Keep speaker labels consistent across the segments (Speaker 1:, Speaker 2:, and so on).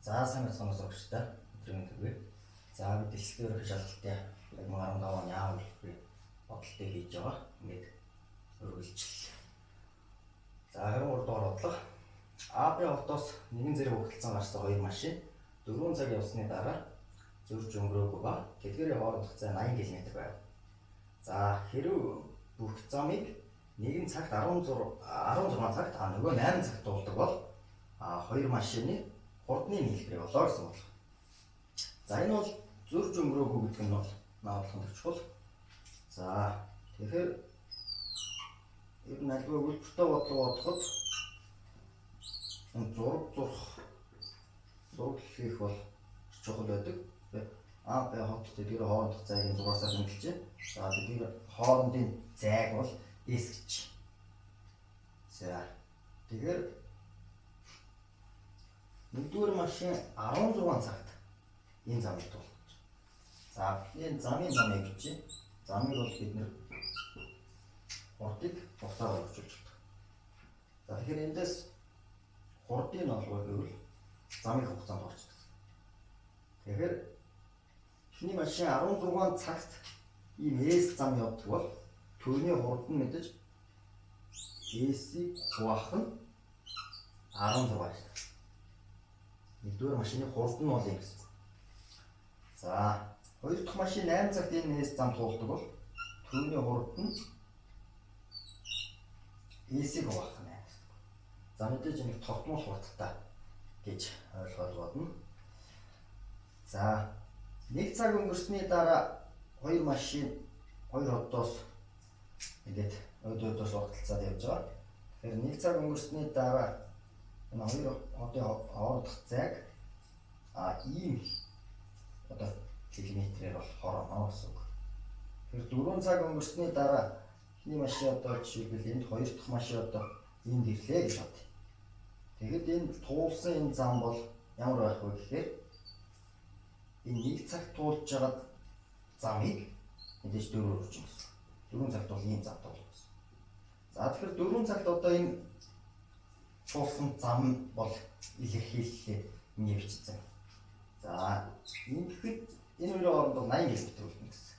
Speaker 1: За сайн байцгаана уу сурагчдаа. Өдрийн мэнд хүргэе. За бид элсэлтийн ерөнхий шалгалтын 2015 оны А хөтөлбөрийн бодолтыг хийж байгаа. Ингээд үргэлжлэл. За 23 дугаар бодлого. А Б хотоос нэгэн зэрэг хөтөлсөн гарсан хоёр машин 4 цаг явсны дараа зөрж өнгөрөөгүй ба тэдгээрийн хоорондох зай 80 км байв. За хэрв бүх замыг нэгэн цагт 16 цагт а нөгөө 8 цагт дуулдаг бол а хоёр машины хурдны нийлбэрийг олоо гэсэн бодлого. За энэ бол зөрж өнгөрөөгүй гэдэг нь бол наавлах нь чухал. За тэгэхээр ер нь альва өгүүлбэртэй бодлого бодоход энэ зураг зурх зураг хийх бол чухал байдаг. А Б хот тэдгээр хоорондох зайг нь зураасаар хэмжилж байна. За тэдгээр хоорондын зайг бол S гэж. За тэгэхээр нэгдүгээр машин 16 цагт энэ замыг туулж. За бидний замын замыг гэж. Замыг бол бид нэр хурдыг хугацаагаар өрчүүлж байна. За тэгэхээр эндээс хурдыг олгоо гэвэл замын хугацаанд орчих гэсэн. Тэгэхээр эхний машин 16 цагт ийм S зам явдаг бол түүний хурд нь мэдээж S-ийг хуваах нь 16 байна. Нэгдүгээр машины хурд нь бол юм гэсэн. За хоёр дахь машин 8 цагт энэ S зам туулдаг бол түүний хурд нь S-ийг хуваах нь 8 гэсэн. За мэдээж энийг тогтмол хурдтай гэж ойлгоод бодно. За нэг цаг өнгөрсний дараа хоёр машин хоёр хотоос ингээд өд-өдөөс урталцаад явж байгаа. Тэгэхээр нэг цаг өнгөрсний дараа энэ хоёр хотын хоорондох зайг а ийм одоо километрээр бол хорооно гэсэн үг. Тэгэхээр 4 цаг өнгөрсний дараа эхний машин одоо жишээлбэл энд хоёр дахь машин одоо энд ирлээ гэж бодъё. Тэгэхэд энэ туулсан энэ зам бол ямар байх вэ гэхээр энэ нэг цагт туулж байгаа замыг мэдээж дөрөөр өрчнө гэсэн. 4 цагт бол ийм зам туулна гэсэн. За тэгэхээр 4 цагт одоо энэ туулсан зам бол илэрхийллээ ингэ бичсэн. За ингэхэд энэ хоёрын хооронд бол 80 км үлдэнэ гэсэн.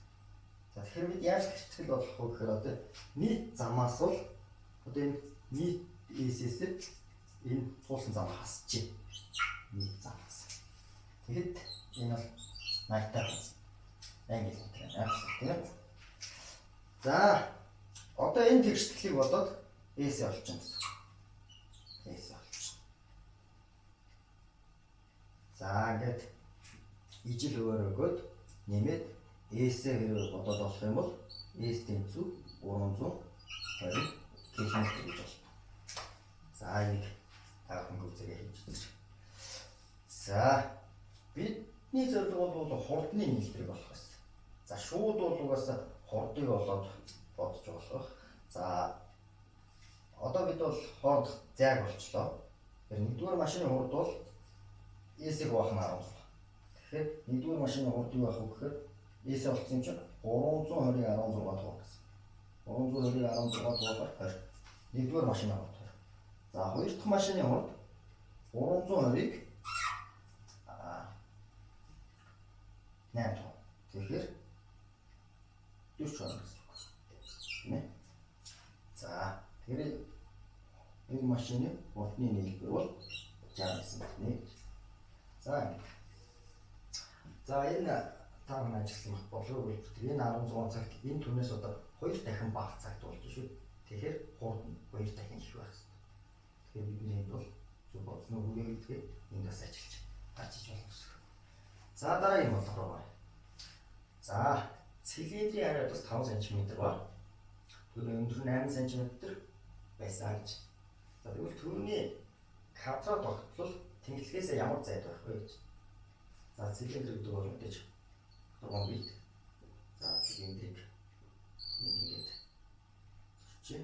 Speaker 1: За тэгэхээр бид яаж тэгтгэл болох вэ гэхээр одоо нийт замаас бол одоо энэ нийт S-ээс энэ туулсан зам хасчих. Нийт замаас. Тэгэхэд энэ бол 80-тай байна. 80 км байна гэсэн тийм ээ. За одоо энэ тэгшэтгэлийг бодоод S олчихно гэсэн. S олчихно. За ингээд ижил хувиар өгөөд нэмээд S-ээ хэрвээ бодоод олох юм бол S тэнцүү 320 км гэж болно. За энийг та бүхэн үзээгээ хийж үзье. За бидний зорилго бол хурдны нийлбэрийг олох байсан. За шууд бол угаасаа хурдыг олоод бодож болох. За одоо бид бол хоорондох зайг олчлоо. Тэгэхээр нэгдүгээр машины хурд бол S-ийг хуваах нь 16. Тэгэхээр нэгдүгээр машины хурд юу байх вэ гэхээр S олцсон юм чинь 320-ыг 16 хуваах гэсэн. 320-ыг 16 хуваахаар 20. Нэгдүгээр машины хурд 20. За хоёр дахь машины хурд 320-ыг 8 тоо. Тэгэхээр 40 гэсэн үг. Тийм ээ. За тэгэхээр энэ машины хурдны нийлбэр бол 69 байна гэж. За ингэ. За энэ та бүхэн ажилласан байх бодлого өгүүлбэр. Энэ 16 цагт энэ түнээс одоо 2 дахин бага цагт болж шүү. Тэгэхээр хурд нь 2 дахин их байх хэрэгтэй. Тэгэхээр бидний энд бол зөв бодсон уу гэдгээ энд бас ажиллаж гарч иж болно гэсэн. За дараагийн бодлого руу оръё. За цилиндрийн радиус 5 см ба түүний өндөр нь 8 см байсан гэж. За тэгвэл түүний квадрат тогтолцол тэнхлэгээс ямар зайд байх вэ гэж. За цилиндр гэдэг бол мэдээж 6 бит. За цилиндрийг ингээд зурчээ.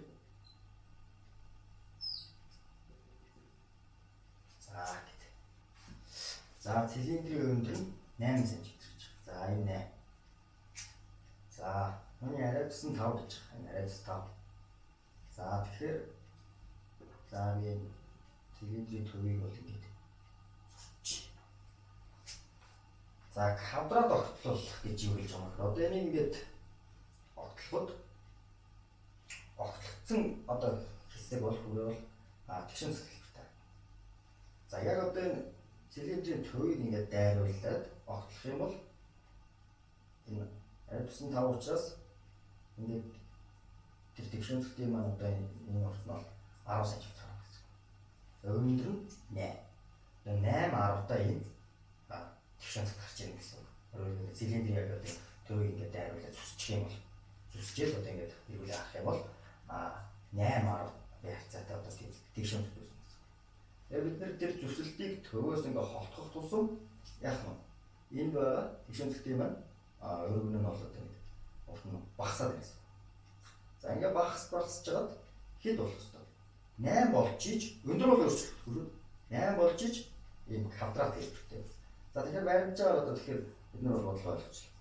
Speaker 1: За гэт. За цилиндрийн өндөр нь 8 см гэж. За энэ 8. За миний радиус нь 5 гэж байгаа. Энэ радиус 5. За тэгэхээр за би энэ цилиндрийн төвийг бол ингээд зурчих. За, квадрат огтлол гэж юу гэж байгаа юм бэ? Одоо энийг ингээд огтлоход огтлогдсон одоо хэсэг бол хүрээ бол тэгшин цэцгэлбэртэй. За, яг одоо энэ цилиндрийн төвийг ингээд дайруулад огтлох юм бол энэ арай 5 учраас ингээд тэр тэгшин цэцгэлтийн маань одоо энэ урт нь бол 10 см гарна гэсэн. За, өндөр нь 8. Одоо 8 10-таа энэ тэгшин цэгт гарч ирнэ гэсэн үг. Өөрөөр цилиндрийн яг одоо төвийг ингээд дайруулаад зүсчих юм бол зүсчээл одоо ингээд эргүүлээ харах юм бол 8 10 харьцаатай одоо тэгшин цэгт үүснэ гэсэн. Тэгээ бид нэр тэр зүсэлтийг төвөөс ингээд холтгох тусам яах вэ? Энэ байгаа тэгшин цэгтийн маань өргөн нь бол одоо ингээд урт нь багасаад байна гэсэн. За, ингээд багасж жагаад хэд болох хэвээр 8 болж иж өндөр бол өөрчлөлт 8 болж иж ийм квадрат хэлбэртэй. За, тэгэхээр баримжаагаар одоо тэгэхээр бид нар бодлого ойлгочлаа.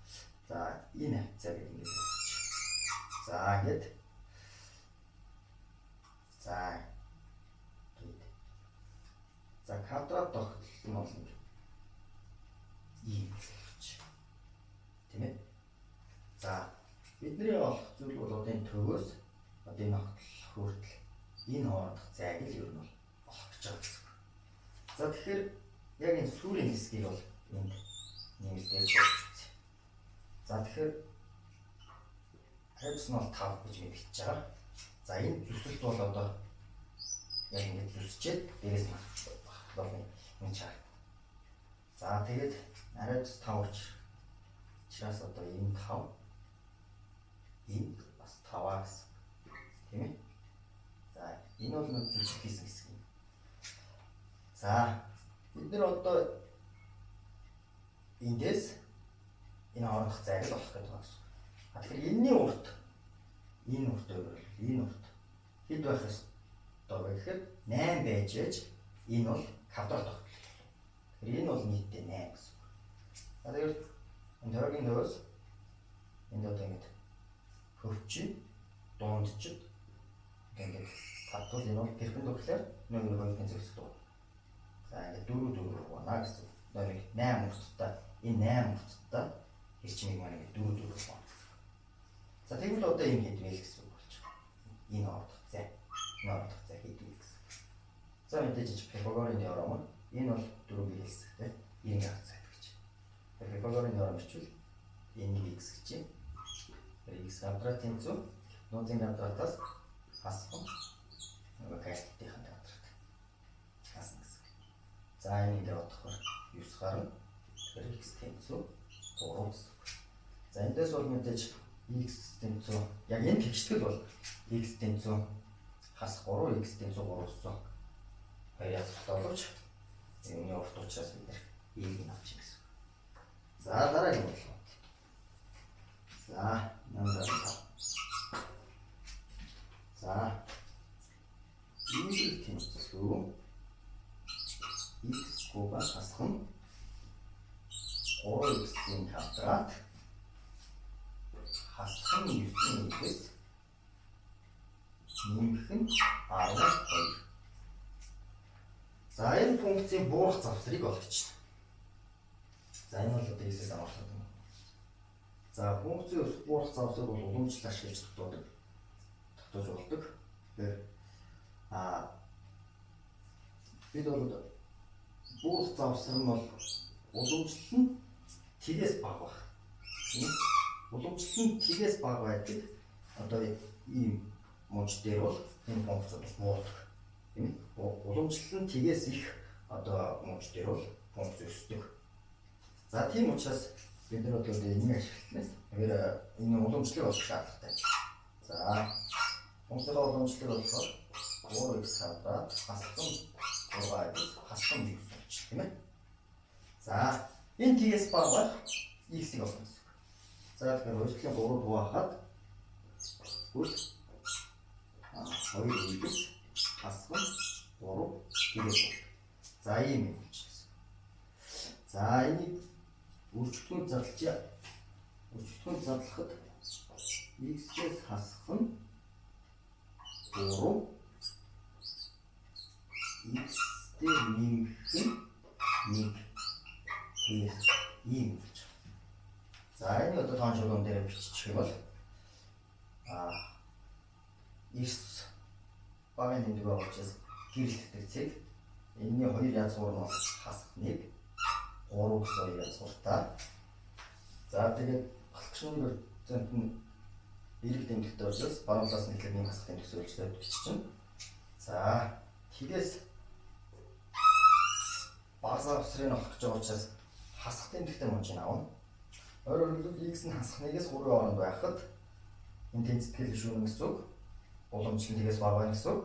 Speaker 1: За, энэ хавцаа гэдэг ингээд ярьчих. За, ингээд за гээд за квадрат тогтолт нь бол ингээд ийм болж. Тийм ээ? За, бидний олох зүйл бол одоо энэ төвөөс одоо энэ огтлох хүртэл энэ хоорондох зайг л ер нь бол олох гэж байгаа гэсэн. За, тэгэхээр яг энэ сүүлийн хэсгийг бол энд нэмэлтээр зурж үзье. За, тэгэхээр хавьс нь бол 5 гэж мэдчихэж байгаа. За, энэ зүсэлт бол одоо яг ингэж зүсчээд дээрээс нь бол энэ чаар. За, тэгээд арай 5 учраас одоо энэ 5 энэ бас 5-аа гэсэн. Тийм ээ? За, энэ бол нэг зүсэлт хийсэн хэсэг юм. За, бид нар одоо эндээс энэ хоорондох зайг л олох гэдэг байна гэсэн. А тэгэхээр энэний урт энэ урт өөрөөр энэ урт хэд байх ёстой вэ гэхээр 8 байж ээж энэ бол квадрат тогтолт. Тэгэхээр энэ бол нийтдээ 8 гэсэн үг. А тэгэхээр энэ тойргийн төвөөс энд одоо ингэж хөвчий дундчид ингээд татвал энэ бол перпендикуляр нэг хоёрын зэгсэг дуу. За, ингээд 4 4 хуваана гэсэн. Нэг 8 урттай энэ 8 урттай хэрчмийг маань ингээд 4 4 хуваана гэсэн. За, тэгвэл одоо энэ хэд вэ гэсэн үг болж байгаа. Энэ ордох зай. Энэ ордох зай хэд вэ гэсэн. За, мэдээж Пифагорын теорем нь энэ бол 4 хэлсэгтэй 90 цайд гэж. Пифагорын теорем бичвэл энийг x гэж юм. X квадрат тэнцүү нууцын квадратаас хасах нөгөө катетийн квадрат хасна гэсэн. За, энэ ингээд бодохоор 9 гарна. Тэгэхээр x тэнцүү 3 гэсэн. За, эндээс бол мэдээж x тэнцүү яг энэ тэгштгэл бол x тэнцүү хас 3 x тэнцүү 3 гэсэн. Хоёр язгуултай боловч үүний урт учраас бид нэр y-г нь авчих гэсэн. За, дараагийн бодлого. За, номер 5. За, y тэнцүү x куб хасах нь 3x-ийн квадрат хасах нь 9x нэмэх нь 12. За, энэ функцийн буурах завсрыг олох гэж байна. За, энэ бол одоо x-ээс амарсан юм. За, функцийн өсөх буурах завсрыг бол уламжлал ашиглаж тогтоодог. Тогтоож болдог. Тэгэхээр бид бол буурах завсар нь бол уламжлал нь тэгээс бага байх. Уламжлал нь тэгээс бага байдаг. Одоо ийм муж дээр бол энэ функц бол буудаг. Тийм ээ? Уламжлал нь тэгээс их одоо муж дээр бол функц өсдөг. За, тийм учраас бид нар одоо энийг ашиглана. Тэгэхээр энэ уламжлалыг олох шаардлагатай. За, функцийн уламжлалыг олохоор 3x квадрат хасах 6x хасах 1 болж, тийм ээ. За, энэ тэгээс бага байх x-ийг олно гэсэн үг. За, тэгэхээр хоёр талын 3 хуваахад үл 2x хасах 3 тэгээс бол. За, ийм юм болчихсон. За, энийг өргөтгөнд задлжээ. Өргөтгөнд задлахад x-ээс хасах нь 3 x дээр нэмэх нь 1 тэгээс. Ийм гэж. За, энэ одоо тоон шугам дээр биччих юм бол 9 багын тэмдэг байгаа учраас гэрэлтдэг цэг. Энэний хоёр язгуур нь хасах 1, 3 гэсэн хоёр язгууртай. За, тэгээд балкшны процент нь эерэг тэмдэгтэй учраас баруун талаас нь эхлээд нэм хасах тэмдэг үйлчлээд биччихнэ. За, тэгээс бага завсрыг олох гэж байгаа учраас хасах тэмдэгтэй мунчийг авна. Өөрөөр хэлбэл, x нь хасах 1-ээс 3-ын хооронд байхад энэ тэнцэтгэл шүүнэ гэсэн үг. Уламжлал нь тэгээс бага байна гэсэн үг.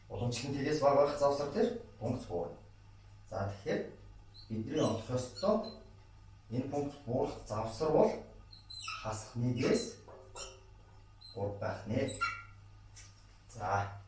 Speaker 1: Уламжлал нь тэгээс бага байх завсар дээр пункт буурна. За, тэгэхээр бидний олох ёстой энэ пункт буурах завсар бол хасах 1-ээс 3 байх нэ. За.